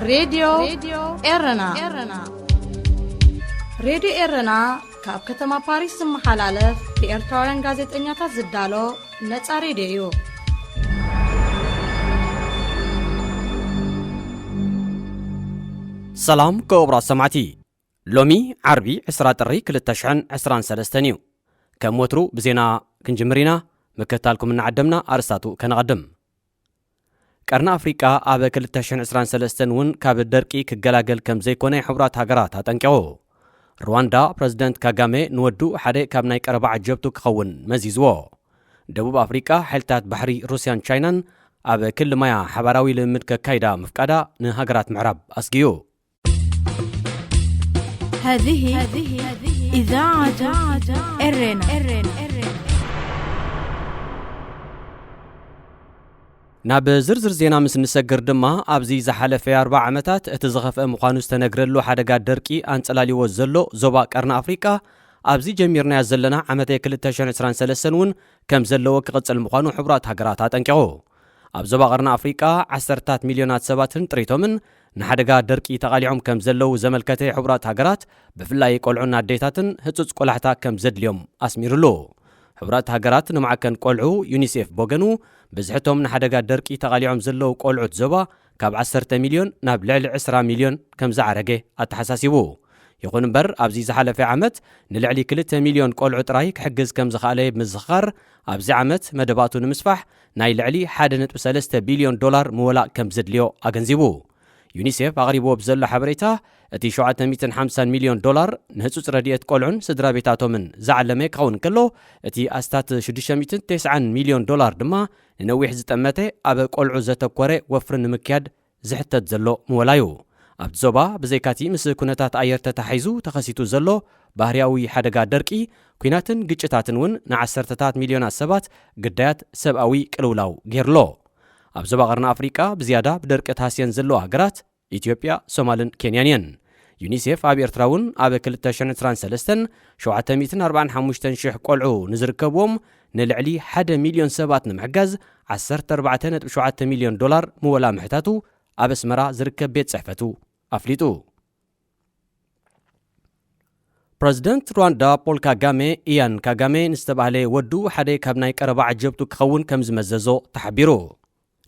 ሬድዮ ኤረና። ሬድዮ ኤረና ካብ ከተማ ፓሪስ ዝመሓላለፍ ብኤርትራውያን ጋዜጠኛታት ዝዳሎ ነጻ ሬድዮ እዩ። ሰላም ክቡራት ሰማዕቲ፣ ሎሚ ዓርቢ ዕስራ ጥሪ ክልተ ሽሕን ዕስራን ሰለስተን እዩ። ከም ወትሩ ብዜና ክንጅምር ኢና። ምክትታልኩም እናዓደምና ኣርስታቱ ከነቐድም። ቀርኒ ኣፍሪቃ ኣብ ክልተ ሽሕን ዕስራን ሰለስተን እውን ካብ ደርቂ ክገላገል ከም ዘይኮነ ሕቡራት ሃገራት ኣጠንቂቑ። ሩዋንዳ ፕረዚደንት ካጋሜ ንወዱ ሓደ ካብ ናይ ቀረባ ዓጀብቱ ክኸውን መዚዝዎ። ደቡብ ኣፍሪቃ ሓይልታት ባሕሪ ሩስያን ቻይናን ኣብ ክሊ ማያ ሓባራዊ ልምምድ ከካይዳ ምፍቃዳ ንሃገራት ምዕራብ ኣስጊኡ። هذه إذاعة إرنا. ናብ ዝርዝር ዜና ምስ ንሰግር ድማ ኣብዚ ዝሓለፈ ኣርባዓ ዓመታት እቲ ዝኸፍአ ምዃኑ ዝተነግረሉ ሓደጋ ደርቂ ኣንጸላልይዎ ዘሎ ዞባ ቀርኒ ኣፍሪቃ ኣብዚ ጀሚርናዮ ዘለና ዓመተ ክልተ ሽሕን ዕስራን ሰለስተን እውን ከም ዘለዎ ክቕጽል ምዃኑ ሕቡራት ሃገራት ኣጠንቂቑ። ኣብ ዞባ ቀርኒ ኣፍሪቃ ዓሰርታት ሚልዮናት ሰባትን ጥሪቶምን ንሓደጋ ደርቂ ተቓሊዖም ከም ዘለዉ ዘመልከተ ሕቡራት ሃገራት ብፍላይ ቆልዑን ኣዴታትን ህጹጽ ቆላሕታ ከም ዘድልዮም ኣስሚሩሉ። ሕቡራት ሃገራት ንማዕከን ቆልዑ ዩኒሴፍ ብወገኑ ብዝሕቶም ንሓደጋ ደርቂ ተቓሊዖም ዘለዉ ቆልዑት ዞባ ካብ ዓሰርተ ሚልዮን ናብ ልዕሊ ዕስራ ሚልዮን ከም ዝዓረገ ኣተሓሳሲቡ። ይኹን እምበር ኣብዚ ዝሓለፈ ዓመት ንልዕሊ ክልተ ሚልዮን ቆልዑ ጥራይ ክሕግዝ ከም ዝኸኣለ ብምዝኽኻር ኣብዚ ዓመት መደባቱ ንምስፋሕ ናይ ልዕሊ ሓደ ነጥቢ ሰለስተ ቢልዮን ዶላር ምወላእ ከም ዘድልዮ ኣገንዚቡ። ዩኒሴፍ ኣቕሪብዎ ብዘሎ ሓበሬታ እቲ ሸውዓተ ሚእትን ሓምሳን ሚልዮን ዶላር ንህጹጽ ረድኤት ቆልዑን ስድራ ቤታቶምን ዝዓለመ ክኸውን ከሎ እቲ ኣስታት ሽዱሽተ ሚእትን ተስዓን ሚልዮን ዶላር ድማ ንነዊሕ ዝጠመተ ኣብ ቆልዑ ዘተኮረ ወፍሪ ንምክያድ ዝሕተት ዘሎ ምወላዩ። ኣብቲ ዞባ ብዘይካቲ ምስ ኩነታት ኣየር ተታሒዙ ተኸሲቱ ዘሎ ባህርያዊ ሓደጋ ደርቂ፣ ኲናትን ግጭታትን እውን ንዓሰርተታት ሚልዮናት ሰባት ግዳያት ሰብኣዊ ቅልውላው ገይርሎ። ኣብ ዞባ ቀርኒ ኣፍሪቃ ብዝያዳ ብደርቂ ተሃስየን ዘለዋ ሃገራት ኢትዮጵያ፣ ሶማልን ኬንያን እየን። ዩኒሴፍ ኣብ ኤርትራ እውን ኣብ ክልተ ሽሕን ዕስራን ሰለስተን ሸውዓተ ሚእትን ኣርባዓን ሓሙሽተን ሽሕ ቆልዑ ንዝርከብዎም ንልዕሊ ሓደ ሚልዮን ሰባት ንምሕጋዝ ዓሰርተ ኣርባዕተ ነጥቢ ሸውዓተ ሚልዮን ዶላር ምወላ ምሕታቱ ኣብ ኣስመራ ዝርከብ ቤት ጽሕፈቱ ኣፍሊጡ። ፕረዚደንት ሩዋንዳ ፖል ካጋሜ፣ ኢያን ካጋሜ ንዝተባህለ ወዱ ሓደ ካብ ናይ ቀረባ ዓጀብቱ ክኸውን ከም ዝመዘዞ ተሓቢሩ።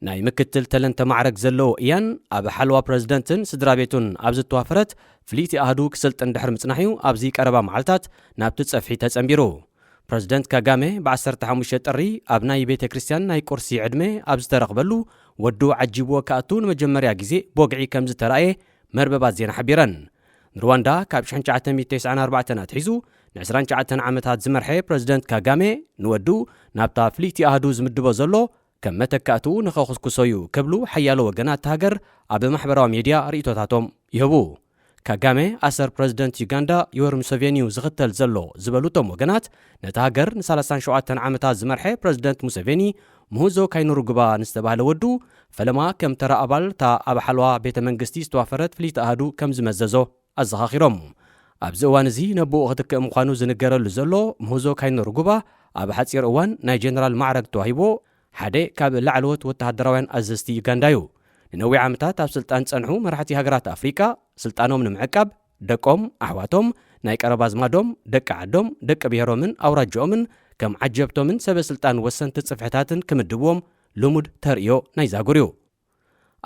ናይ ምክትል ተለንተ ማዕረግ ዘለዎ ኢያን ኣብ ሓለዋ ፕረዚደንትን ስድራ ቤቱን ኣብ ዝተዋፈረት ፍልይቲ ኣህዱ ክስልጥን ድሕሪ ምጽናሕ'ዩ ኣብዚ ቀረባ መዓልታት ናብቲ ጸፍሒ ተጸንቢሩ። ፕረዚደንት ካጋሜ ብ ዓሰርተ ሓሙሽተ ጥሪ ኣብ ናይ ቤተ ክርስቲያን ናይ ቁርሲ ዕድመ ኣብ ዝተረኽበሉ ወዱ ዓጂብዎ ክኣቱ ንመጀመርያ ግዜ ብወግዒ ከም ዝተራእየ መርበባት ዜና ሓቢረን። ንሩዋንዳ ካብ ሽሕን ትሽዓተ ሚእትን ተስዓን ኣርባዕተን ኣትሒዙ ን ዕስራን ትሽዓተን ዓመታት ዝመርሐ ፕረዚደንት ካጋሜ ንወዱ ናብታ ፍልይቲ ኣህዱ ዝምድቦ ዘሎ ከም መተካእትኡ ንኸኹስኩሶ እዩ ክብሉ ሓያሎ ወገናት እታ ሃገር ኣብ ማሕበራዊ ሜድያ ርእይቶታቶም ይህቡ። ካጋሜ ኣሰር ፕረዚደንት ዩጋንዳ ዮወሪ ሙሰቬኒ'ዩ ዝኽተል ዘሎ ዝበሉ እቶም ወገናት፣ ነታ ሃገር ንሰላሳን ሸውዓተን ዓመታት ዝመርሐ ፕረዚደንት ሙሰቬኒ፣ ሙሁዞ ካይኑሩጉባ ንዝተባህለ ወዱ፣ ፈለማ ከም ተራ ኣባል እታ ኣብ ሓለዋ ቤተ መንግስቲ ዝተዋፈረት ፍልይቲ ኣሃዱ ከም ዝመዘዞ ኣዘኻኺሮም። ኣብዚ እዋን እዚ ነቦኡ ክትክእ ምዃኑ ዝንገረሉ ዘሎ ሙሁዞ ካይኑሩጉባ፣ ኣብ ሓጺር እዋን ናይ ጀነራል ማዕረግ ተዋሂብዎ ሓደ ካብ ላዕለዎት ወተሃደራውያን ኣዘዝቲ ዩጋንዳ እዩ። ንነዊሕ ዓመታት ኣብ ስልጣን ዝጸንሑ መራሕቲ ሃገራት ኣፍሪቃ፣ ስልጣኖም ንምዕቃብ፣ ደቆም፣ ኣሕዋቶም፣ ናይ ቀረባ ኣዝማዶም፣ ደቂ ዓዶም፣ ደቂ ብሄሮምን ኣውራጅኦምን ከም ዓጀብቶምን ሰበ ስልጣን ወሰንቲ ጽፍሕታትን ክምድብዎም ልሙድ ተርእዮ ናይዛ ኣህጉር እዩ።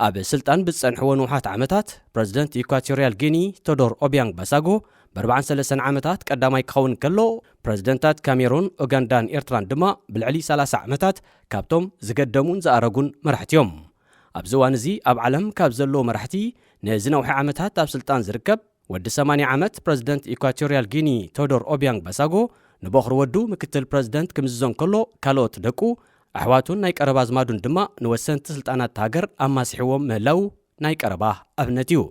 ኣብ ስልጣን ብዝጸንሕዎ ንውሓት ዓመታት፣ ፕረዚደንት ኢኳቶርያል ጊኒ ቶዶር ኦቢያንግ ባሳጎ ብ ኣርባዓን ሰለስተን ዓመታት ቀዳማይ ክኸውን ከሎ፣ ፕረዚደንታት ካሜሩን፣ ኡጋንዳን ኤርትራን ድማ ብልዕሊ ሰላሳ ዓመታት ካብቶም ዝገደሙን ዝኣረጉን መራሕቲ እዮም። ኣብዚ እዋን እዚ ኣብ ዓለም ካብ ዘለዉ መራሕቲ ነዚ ነውሒ ዓመታት ኣብ ስልጣን ዝርከብ ወዲ ሰማንያ ዓመት ፕረዚደንት ኢኳቶርያል ጊኒ ቶዶር ኦቢያንግ ባሳጎ ንቦኽሪ ወዱ ምክትል ፕረዚደንት ክምዝዞ እንከሎ፣ ካልኦት ደቁ፣ ኣሕዋቱን ናይ ቀረባ ኣዝማዱን ድማ ንወሰንቲ ስልጣናት እታ ሃገር ኣማሲሕዎም ምህላዉ ናይ ቀረባ ኣብነት እዩ።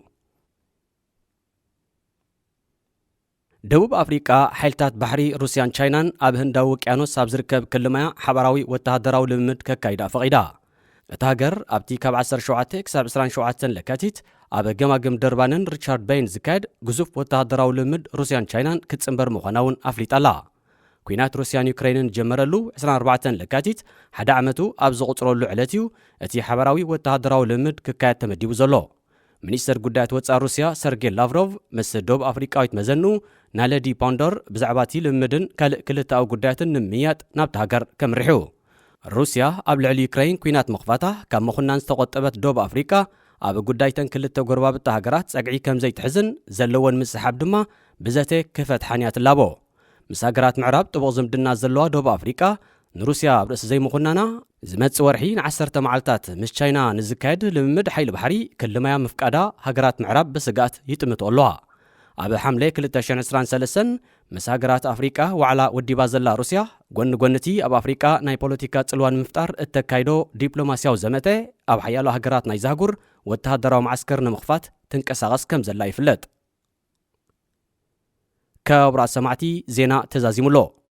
ደቡብ ኣፍሪቃ፣ ሓይልታት ባሕሪ ሩስያን ቻይናን ኣብ ህንዳዊ ውቅያኖስ ኣብ ዝርከብ ክሊ ማያ ሓባራዊ ወተሃደራዊ ልምምድ ከካይዳ ፈቒዳ። እታ ሃገር ኣብቲ ካብ ዓሰርተ ሸውዓተ ክሳብ ዕስራን ሸውዓተን ለካቲት ኣብ ገማግም ደርባንን ሪቻርድ በይን ዝካየድ ግዙፍ ወተሃደራዊ ልምምድ ሩስያን ቻይናን ክትጽንበር ምዃና እውን ኣፍሊጣ ኣላ። ኲናት ሩስያን ዩክረይንን ዝጀመረሉ ዕስራን ኣርባዕተን ለካቲት ሓደ ዓመቱ ኣብ ዝቑጽረሉ ዕለት እዩ እቲ ሓባራዊ ወተሃደራዊ ልምምድ ክካየድ ተመዲቡ ዘሎ። ሚኒስተር ጉዳያት ወጻኢ ሩስያ ሰርጌ ላቭሮቭ ምስ ደቡብ ኣፍሪቃዊት መዘኑ ናለዲ ፓንዶር ብዛዕባ እቲ ልምምድን ካልእ ክልተኣዊ ጉዳያትን ንምምያጥ ናብቲ ሃገር ከምርሑ። ሩስያ ኣብ ልዕሊ ዩክረይን ኲናት ምኽፋታ ካብ ምኹናን ዝተቖጠበት ደቡብ ኣፍሪቃ፣ ኣብ ጉዳይተን ክልተ ጎረባብቲ ሃገራት ጸግዒ ከም ዘይትሕዝን ዘለወን ምስሓብ ድማ ብዘተ ክፈትሓን እያ ትላቦ። ምስ ሃገራት ምዕራብ ጥቡቕ ዝምድና ዘለዋ ደቡብ ኣፍሪቃ፣ ንሩስያ ኣብ ርእሲ ዘይምኹናና፣ ዝመጽእ ወርሒ ንዓሰርተ መዓልታት ምስ ቻይና ንዝካየድ ልምምድ ሓይሊ ባሕሪ ክልማያ ምፍቃዳ ሃገራት ምዕራብ ብስግኣት ይጥምትኦ ኣለዋ። ኣብ ሓምለ ክልተ ሽሕን ዕስራን ሰለስተን ምስ ሃገራት ኣፍሪቃ ዋዕላ ወዲባ ዘላ ሩስያ፣ ጎኒ ጎኒ እቲ ኣብ ኣፍሪቃ ናይ ፖለቲካ ጽልዋ ንምፍጣር እተካይዶ ዲፕሎማስያዊ ዘመተ፣ ኣብ ሓያሎ ሃገራት ናይ ዛህጉር ወተሃደራዊ መዓስከር ንምኽፋት ትንቀሳቐስ ከም ዘላ ይፍለጥ። ክቡራት ሰማዕቲ፣ ዜና ተዛዚሙ ኣሎ።